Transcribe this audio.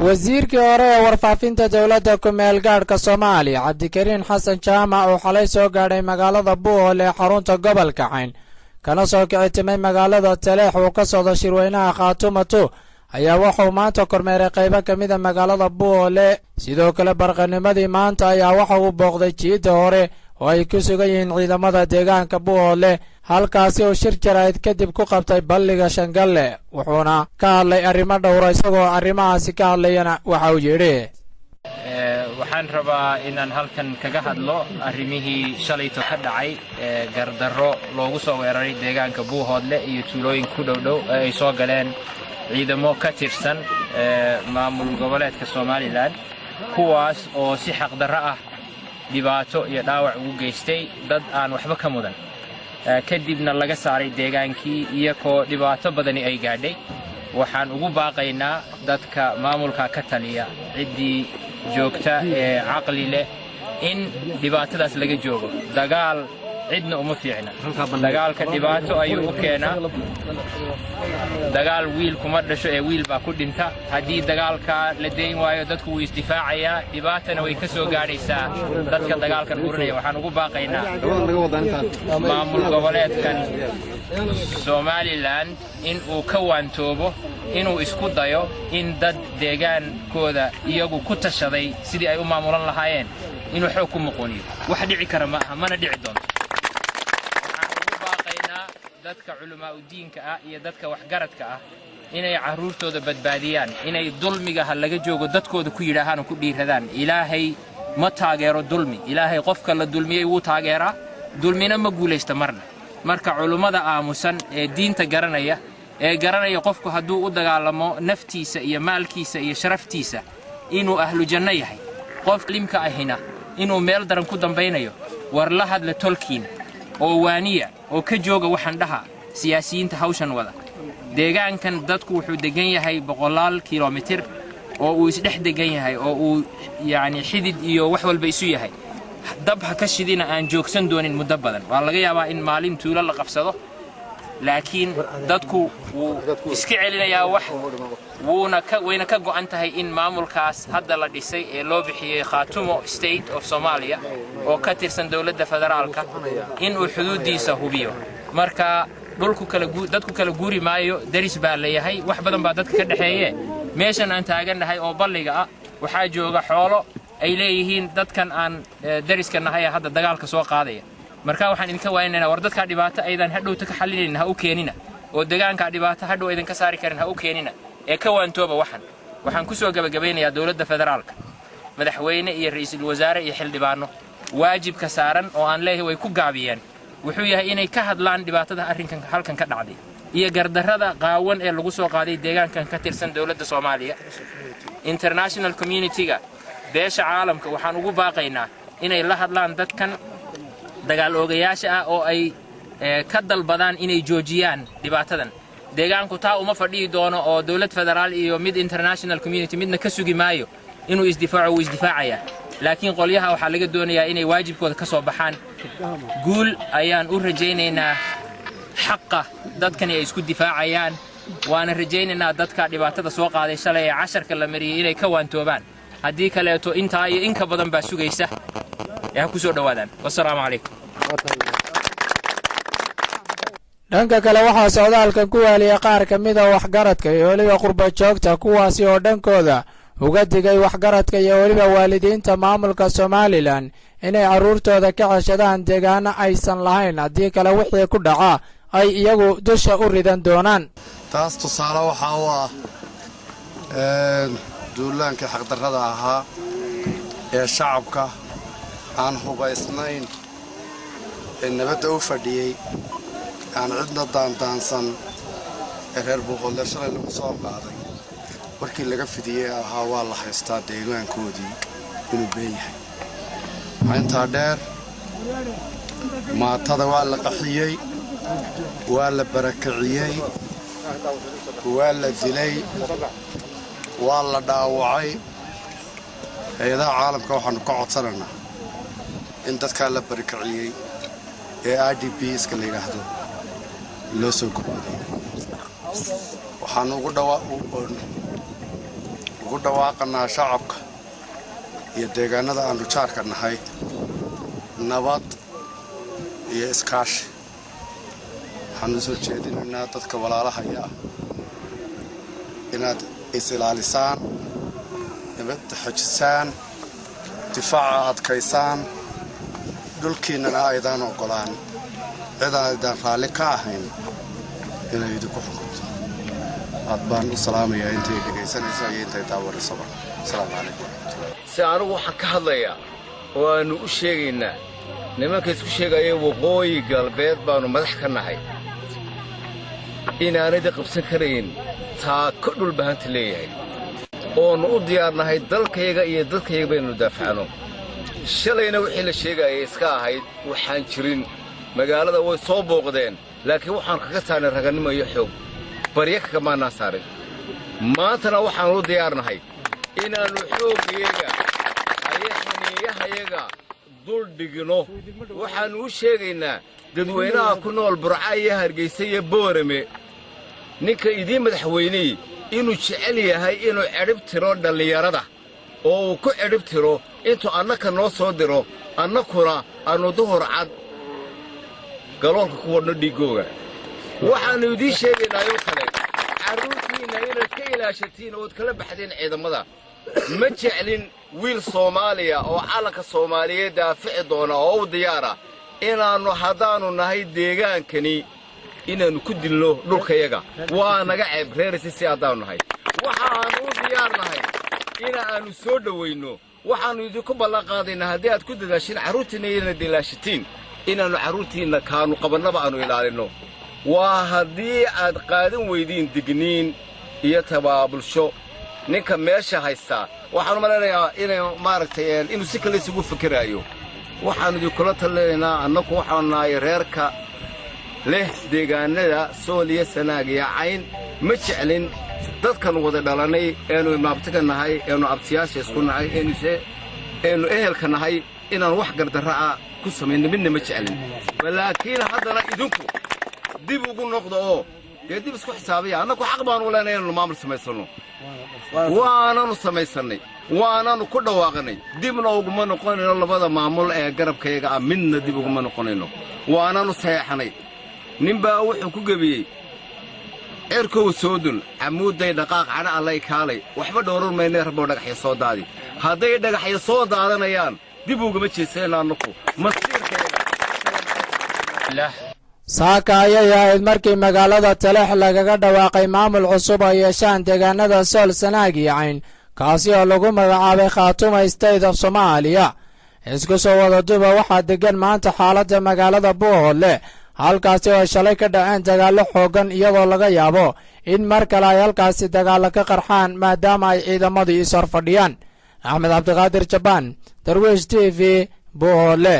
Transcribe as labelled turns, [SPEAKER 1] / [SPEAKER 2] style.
[SPEAKER 1] Wasiirkii hore ee warfaafinta dowladda ku-meel gaadhka Soomaaliya, Cabdikariin Xasan Jaamac, oo xalay soo gaadhay magaalada Buuhoodle ee xarunta gobolka Cayn, kana soo kicitimay magaalada Taleex uu ka socdo shirweynaha Khaatuma 2, ayaa wuxuu maanta kormeeray qaybo ka mida magaalada Buuhoodle. Sidoo kale barqanimadii maanta ayaa waxa uu booqday jiidda hore oo ay ku sugan yihiin ciidamada deegaanka Buuhoodle, halkaasi uu shir jaraa'id kadib ku qabtay balliga Shangalle, wuxuuna ka hadlay arrimo dhowra. Isagoo arrimahaasi ka hadlayana waxa uu yidhi:
[SPEAKER 2] Waxaan rabaa inaan halkan kaga hadlo arrimihii shalayto ka dhacay ee gardarro loogu soo weeraray deegaanka Buuhoodle iyo tuulooyinka ku dhowdhow ee ay soo galeen ciidamo ka tirsan maamul goboleedka Somaliland, kuwaas oo si xaqdarro ah dhibaato iyo dhaawac ugu geystay dad aan waxba ka mudan, kadibna laga saaray deegaankii iyakoo dhibaato badani ay gaadhay. Waxaan ugu baaqaynaa dadka maamulka ka taliya, ciddii joogta ee caqli leh, in dhibaatadaas laga joogo. Dagaal cidna uma fiicna, dagaalka dhibaato ayuu u keenaa. Dagaal wiil kuma dhasho ee wiil baa ku dhinta. Haddii dagaalka la dayn waayo, dadku wuu isdifaacayaa, dhibaatana way ka soo gaadhaysaa dadka dagaalkan hurinaya. Waxaan ugu baaqaynaa maamul goboleedkan Somaliland in uu ka waantoobo inuu isku dayo in dad deegaankooda iyagu ku tashaday sidii ay u maamulan lahaayeen inuu xoog ku muquuniyo. Wax dhici kara ma aha, mana dhici doonto. Waxaan ugu baaqaynaa dadka culamaa'udiinka ah iyo dadka waxgaradka ah inay carruurtooda badbaadiyaan, inay dulmiga ha laga joogo dadkooda ku yidhaahaan oo ku dhiiradaan. Ilaahay ma taageero dulmi. Ilaahay qofka la dulmiyey wuu taageeraa, dulmina ma guulaysta marna. Marka culummada aamusan ee diinta garanaya, ee garanaya qofku hadduu u dagaalamo naftiisa iyo maalkiisa iyo sharaftiisa inuu ahlu janno yahay, qof limka ahina inuu meel daran ku dambaynayo, war la hadla tolkiin oo waaniya oo ka jooga waxaan dhaha siyaasiyiinta hawshan wada. Deegaankan dadku wuxuu degan yahay boqolaal kilomitir oo uu isdhex degan yahay oo uu yacni xidid iyo wax walba isu yahay. Dab ha ka shidina aan joogsan doonin muddo badan. Waa laga yaabaa in maalin tuulo la qabsado, laakiin dadku wuu iska celinayaa wax wuuna ka wayna ka go'an tahay in maamulkaas hadda la dhisay ee loo bixiyey Khaatumo State of Somalia oo ka tirsan dowladda federaalka inuu xuduuddiisa hubiyo. Marka dhulku kala dadku kala guuri maayo, deris baa la yahay, wax badan baa dadka ka dhexeeye. Meeshan aan taagannahay oo balliga ah waxaa jooga xoolo ay leeyihiin dadkan aan deriska nahay ee hadda dagaalka soo qaadaya. Marka waxaan idinka waaynaynaa, war dadkaa dhibaato aydan hadhowta ka xallinayn ha u keenina, oo deegaankaa dhibaato hadhow aydan ka saari karin ha u keenina, ee ka waantooba waxan. Waxaan ku soo gebagabaynayaa dowladda federaalka, madaxweyne iyo ra'iisul wasaare iyo xildhibaano, waajibka saaran oo aan leeyahay way ku gaabiyeen wuxuu yahay inay ka hadlaan dhibaatada arrinkan halkan ka dhacday iyo gardarrada qaawan ee lagu soo qaaday deegaankan ka tirsan dowladda Soomaaliya. International community-ga, beesha caalamka, waxaan ugu baaqaynaa inay la hadlaan dadkan dagaal oogayaasha ah oo ay ka dalbadaan inay joojiyaan dhibaatadan. Deegaanku taa uma fadhiyi doono oo dowlad federaal iyo mid international community midna ka sugi maayo inuu isdifaaco. Wuu isdifaacayaa, laakiin qolyaha waxaa laga doonayaa inay waajibkooda ka soo baxaan. Guul ayaan u rajaynaynaa xaqa dadkani ay isku difaacayaan, waana rajaynaynaa dadka dhibaatada soo qaaday shalay ee casharka la mariyey inay ka waantoobaan. Haddii kaleeto intaa iyo inka badan baa sugaysa ee ha ku soo dhowaadaan. Wassalaamu calaykum.
[SPEAKER 1] Dhanka kale waxaa socdaalkan ku waaliyay qaar ka mid a waxgaradka iyo weliba qurba joogta, kuwaasi oo dhankooda uga digay waxgaradka iyo weliba waalidiinta maamulka Somaliland inay carruurtooda ka ceshadaan deegaano aysan lahayn, haddii kale wixii ku dhaca ay iyagu dusha u ridan doonaan.
[SPEAKER 3] Taas tusaale waxaa u ah duulaankii xaqdarrada ahaa ee shacabka aan hubaysnayn ee nabadda u fadhiyey, aan cidna daandaansan, ee reer Buuqoodle shalay lagu soo qaaday. Markii laga fidiyey ahaa waa la haystaa deegaankoodii inuu been yahay. Waxaa intaa dheer, maatada waa la qaxiyey, waa la barakiciyey, waa la dilay, waa la dhaawacay. Hay-adaha caalamka waxaannu ka codsanaynaa in dadkaa la barakiciyey ee IDPs-ka la yidhaahdo loo soo gurmado. Waxaanu ugu Ugu dhawaaqanaa shacabka iyo deegaanada aanu jaarka nahay nabad iyo iskaashi. Waxaanu soo jeedinaynaa dadka walaalahaya ah inaad is-ilaalisaan, nabadda xojisaan, difaaca adkaysaan, dhulkiinnana aydaan oggolaan cid aydaan raalli ka ahayn inay idinku xukunto. Aad baan u salaamayaa intay dhegaysanaysa iyo intay daawanaysaba. Asalaamu calaykum waraxmatullah.
[SPEAKER 4] Si anugu waxaan ka hadlayaa oo aannu u sheegaynaa nimanka isku sheegaya Waqooyi Galbeed baannu madax ka nahay inaanadi qabsan karayn taako dhulbahanta leeyahay, oonnu u diyaarnahay dalkayaga iyo dadkayaga baynu daafacno. Shalayna wixii la sheegaayay iska ahayd waxaan jirin. Magaalada way soo booqdeen, laakiin waxaannu kaga saarnay ragannimo iyo xoog, barya kagamaanaa saarin. Maantana waxaannu u diyaarnahay inaannu xooggayaga ayo xiniiyahayaga dul dhigno. Waxaannu u sheegaynaa dadweynaha ku nool Burca iyo Hargaysa iyo Boorame, ninka idiin madaxweyney inuu jecel yahay inuu cidhib tiro dhallinyarada oo uu ku cidhib tiro intuu annaka noo soo diro, annakuna aannu duhur cad galoolka ku wadhno dhiiggooga. Waxaannu idiin sheegaynaayoo kale carruurtiinna inaad ka ilaashatiin ood kala baxdeen ciidammada. Ma jeclin wiil Soomaaliya oo calanka Soomaaliyeed daafici doona oo u diyaara inaannu haddaannu nahay deegaankani inaannu ku dilno dhulkayaga. Waa naga ceeb reerisi si haddaannu nahay. Waxaannu u diyaarnahay inaannu soo dhowaynno. Waxaannu idinku ballan qaadaynaa haddii aad ku dadaashiin carruurtiinna inaad ilaashatiin, inaannu carruurtiinna kaannu qabannaba aannu ilaalinno. Waa haddii aad qaadan weydiin digniin iyo tabaabulsho ninka meesha haystaa, waxaanu malaynayaa inay maaragtay inuu si kale isugu fekeraayo. Waxaannu idinkula talinaynaa, annaku waxaanu nahay reerka leh deegaannada Sool iyo Sanaag iyo Cayn. Ma jeclin dadkan wada dhalannay eenu imaabtiga nahay, eenu abtiyaasha isku nahay, eenu ehelka nahay inaannu wax gardarra ah ku samayno, midna ma jeclin. Laakiin haddana idinku dib ugu noqda oo dee dib isku xisaabaya. Annaku xaq baanu leenahay inaanu maamul samaysanno, waananu samaysannay, waananu ku dhawaaqnay. Dibna uguma noqonayno labada maamul ee garabkayaga ah, midna dib uguma noqonayno, waananu saxeexnay. Ninbaa wuxuu ku gebiyey: cirkow soodun camuudday dhaqaaq cadha allay kaalay, waxba dhowran maynay, rabbow dhagaxya soo daadi. Hadday dhagaxya soo daadanayaan dib ugama jeesanayno annaku masiirkayaga.
[SPEAKER 1] Saaka ayay ahayd markii magaalada Taleex lagaga dhawaaqay maamul cusub oo yeeshaan deegaanada Sool, Sanaag iyo Cayn, kaasi oo lagu magacaabay Khaatuma State of Soomaaliya. Isku soo wada duba, waxaa degan maanta xaaladda magaalada Buuhoodle, halkaasi oo ay shalay ka dhaceen dagaallo xooggan, iyadoo laga yaabo in mar kale ay halkaasi dagaallo ka qarxaan maadaama ay ciidamadii is hor fadhiyaan. Axmed Cabdiqaadir Jabaan, Darwiish TV, Buuhoodle.